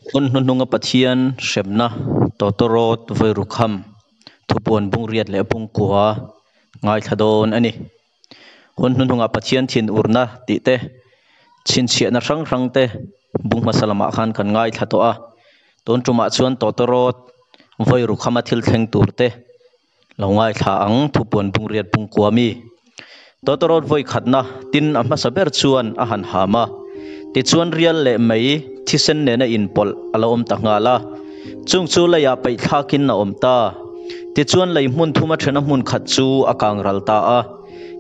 Hun hnuhnunga Pathian hremna tawtawrawt vawi rukham thupuan bungriat leh bungkua ngaithla dawn a ni. Hun hnuhnunga Pathian thinurna tih te, chhinchhiahna hrang hrang te bung hmasa lamah khan kan ngaithla tawh a. Tun tumah chuan tawtawrawt vawi rukhama thil thleng tur te Lo ngaithla ang, thupuan bungriat bungkua mi. Tawtawrawt vawi khatna tin a hmasa ber chuan a han ham a, tichuan rial leh mei thisen nena inpawlh a lo awm ta nghal a. Chung chu leiah peih thlakin a awm ta. Tichuan lei hmun thuma thena hmun khat chu a kang ral ta a.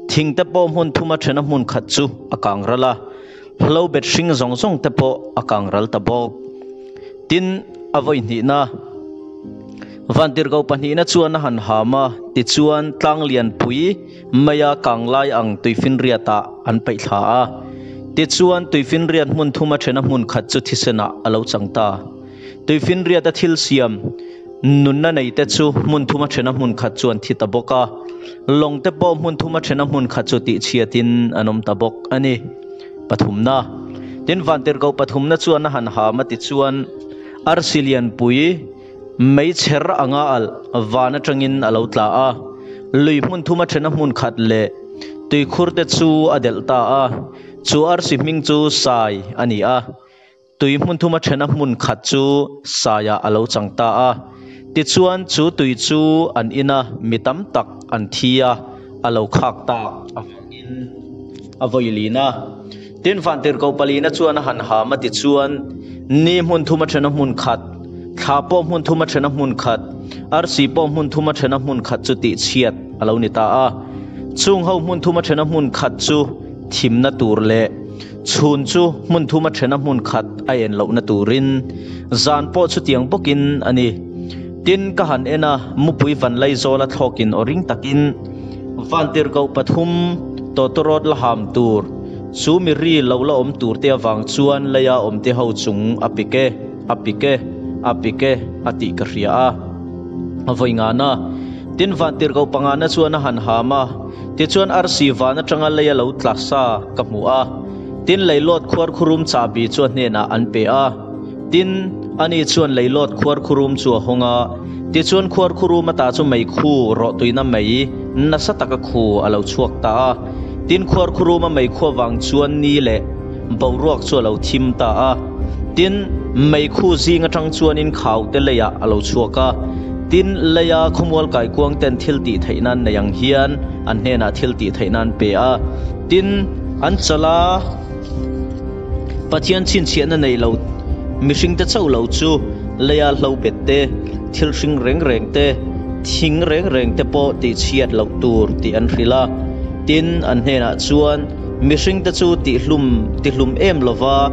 Thing te pawh hmun thuma thena hmun khat chu a kang ral a. Hlo bet hring zawng zawng te pawh a kang ral ta bawk. Tin, a vawi hnihna. Vantirhkoh pahnihna chuan a han ham a, tichuan tlang lianpui maia kang lai ang tuifinriatah an paih thla a. Tichuan tuifinriat hmun thuma thena hmun khat chu thisenah a lo chang ta. Tuifinriata thil siam nunna neite chu hmun thuma thena hmun khat chu an thi ta bawk a, lawngte pawh hmun thuma thena hmun khat chu tihchhiatin an awm ta bawk a ni. Pathumna. Tin, Vantirhkoh pathumna chuan a han ham a tichuan arsi lianpui meichher anga alh van atangin a lo tla a, lui hmun thuma thena hmun khat leh tuikhur te chu a delh ta a, chu arsi hming chu Sai a ni a. Tui hmun thuma thena hmun khat chu saiah a lo chang ta a. Tichuan chu tui chu an in a, mi tam tak an thi a, a lo khak tak avangin a vawi lin a. Tin, Vantirhkoh palina chuan a han ham a, tichuan ni hmun thuma thena hmun khat, thla pawh hmun thuma thena hmun khat, arsi pawh hmun thuma thena hmun khat chu tihchhiat a lo ni ta a. Chung ho hmun thuma thena hmun khat chu thimna tur leh Chhun chu hmun thuma thena hmun khat a en lohna turin zan pawh chutiang bawkin a ni. Tin, ka han en a, mupui van laizawla thlawkin aw ring takin vantirhkoh pathum tawtawrawt la ham tur, chu mi ri lo la awm turte avang chuan leia awmte ho chung a pik e, a pik e, a pik e a tih ka hria a. A vawi ngana. Tin, vantirhkoh pangana chuan a han ham a. Tichuan arsi van atanga lei a lo tla sa ka hmu a, tin leilawt khuarkhurum chahbi chu a hnenah an pe a. Tin, ani chuan leilawt khuarkhurum chu a hawng a, tichuan khuarkhurum ata chu meikhu rawhtuina mei nasa taka khu a lo chhuak ta a. Tin, khuarkhuruma meikhu avang chuan ni leh boruak chu a lo thim ta a. Tin, meikhu zing atang chuanin khaute leiah a lo chhuak a. Tin, leia khawmual kaikuang ten thil tih theih nan nei ang hian an hnenah thil tih theih nan pe a. Tin, an chala Pathian chhinchhiahna nei lo mihringte chauh lo chu leia hlo bet te, thil hring reng reng te, thing reng reng te pawh tihchhiat loh tur tih an hrilh a. Tin, an hnenah chuan mihringte chu tihlum tihlum em lova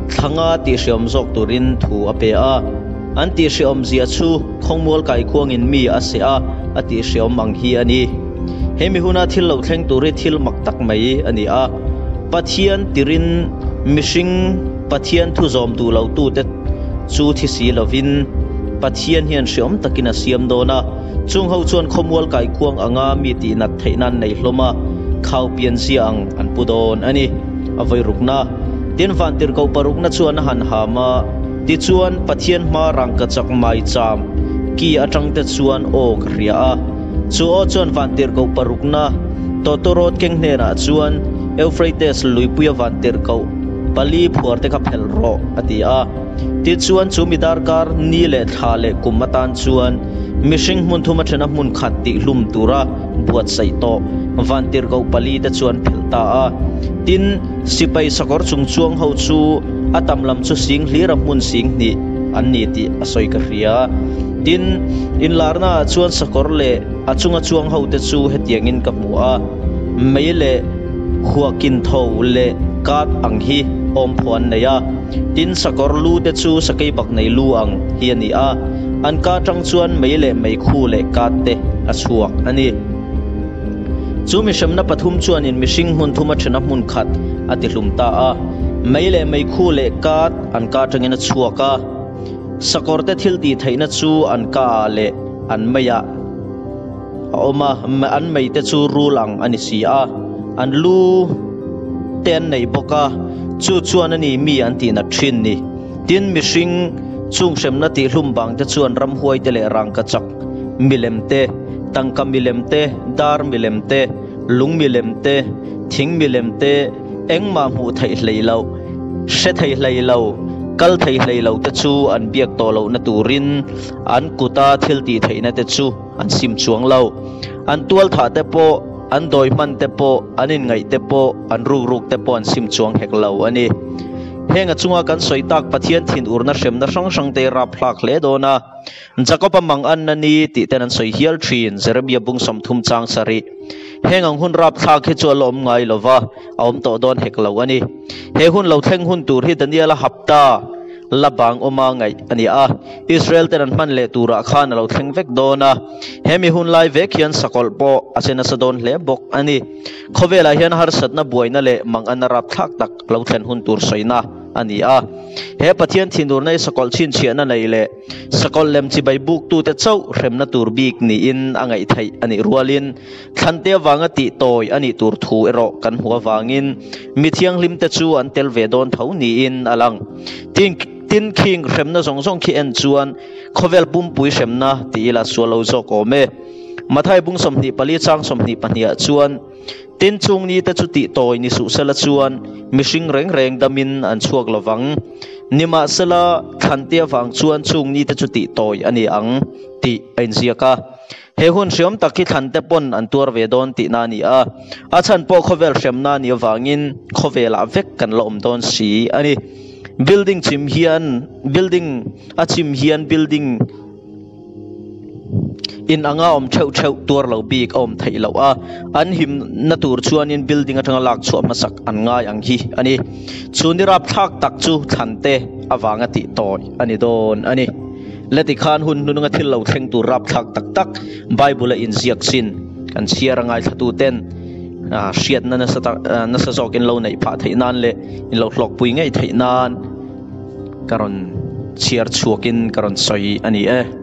thlanga tihhreawm zawk turin thu a pe a. An tihhreawm zia chu khawngmual kaikhuangin mi a seh a, a tihhreawm ang hi a ni. He mi huna thil lo thleng tur hi thil mak tak mai a ni a. Pathian tirin mihring Pathian thu zawm duh lo tute chu thi si lovin Pathian hian hreawm takin a siam dawn a. Chung ho chuan khawmual kaikhuang anga mi tihnat theih nan nei hlawm a, khau pian zia ang an pu dawn a ni. A vawi rukna. Tin, vantirhkoh parukna chuan a han ham a, tichuan Pathian hma rangkachak maicham ki atangte chuan aw ka hria a. Chu aw chuan vantirhkoh parukna tawtawrawt keng hnenah chuan Euphrates luipuia vantirhkoh pali phuarte kha phelh rawh, a ti a. Tichuan chu mi darkar ni leh thla leh kum atan chuan mihring hmun thuma thena hmun khat tihhlum tura buatsaih tawh vantirhkoh pali te chuan phelh ta a. Tin, sipai sakawr chung chuang ho chu a tam lam chu sing hlira hmun sing hnih an ni tih a sawi ka hria. Tin, inlarna ah chuan sakawr leh a chunga chuang ho te chu hetiangin ka hmu a, mei leh huakin tho leh kat ang hi awmphaw an nei a. Tin, sakawr lu te chu sakei bak nei lu ang hi a ni a, an ka atang chuan mei leh meikhu leh kat te a chhuak a ni. Chu mihremna pathum chuanin mihring hmun thuma thena hmun khat a tihlum ta a, mei leh meikhu leh kat an ka atangin a chhuak a, sakawr te thil tih theihna chu an ka ah leh an meiah a awm a, an mei te chu rul ang a ni si a, an lu te an nei bawk a, chu chuan a ni mi an tih nat thin ni. Tin, mihring chung hremna tihhlum bangte chuan ramhuaite leh rangkachak milem te, tangka milem te, dar milem te, lung milem te, thing milem te, engmah hmuh theih hlei loh, hre thei hlei lo, kal thei hlei lo te chu an biak tawh lohna turin an kuta thil tih theihna te chu an sim chuang lo. An tualthah te pawh, an dawi hman te pawh, an inngaih te pawh, an rukruk te pawh an sim chuang hek lo a ni. Heng a chunga kan sawi tak Pathian thinurna hremna hrang hrang te rap hlak hle dawn a. Jakob-a mang anna ni tih ten an sawi hial thin, Jeremia bung 30 chang sarih. Heng ang hun rap thlak hi chu a la awm ngai lo va, a awm tawh dawn hek lo a ni. He hun lo thleng hun tur hi Daniel-a hapta la bang awma ngaih a ni a, Israel ten an hman leh turah khan a lo thleng vek dawn a. He mi hun lai vek hian sakawlh pawh a che nasa dawn hle bawk a ni. Khawvelah hian harsatna buaina leh mang anna rap thlak tak lo thlen hun tur sawina a ni a. He Pathian thinurna hi sakawlh chhinchhiahna nei leh sakawlh lem chibai buktute chauh hremna tur bik niin a ngaih theih a nih rualin thlante avanga tih tawi a nih tur thu erawh kan hmuh avangin mi thianghlimte chu an tel ve dawn tho niin a lang. Tin, tin khing hremna zawng zawng khi en chuan khawvel pumpui hremna ti ila sual lo zawk awm e. Mathai bung 24 chang 22 ah chuan Tin chung ni te chu tih tawi ni suh sela chuan mihring reng reng damin an chhuak lovang. Nimahsela thlante avang chuan chung ni te chu tih tawi a ni ang tih a inziak a. He hun hriam tak hi thlante pawn an tuar ve dawn tihna a ni a. A chhan pawh khawvel hremna a nih avangin khawvelah vek kan la awm dawn si a ni. Building chim hian building a chim hian building In anga awm theuh theuh tuar lo bik a awm theih loh a, an himna tur chuanin building atanga lak chhuah hmasak an ngai ang hi a ni. Chu ni rapthlak tak chu thlante avanga tih tawi a ni dawn a ni. Leti khan hun hnununga thil lo thleng tur rapthlak tak tak Bible a inziak chin kan chhiar a ngaithlatuten hriatna nasa tak nasa zawk in lo neih phah theih nan leh in lo hlawkpui ngei theih nan ka rawn chhiar chhuakin ka rawn sawi a ni e.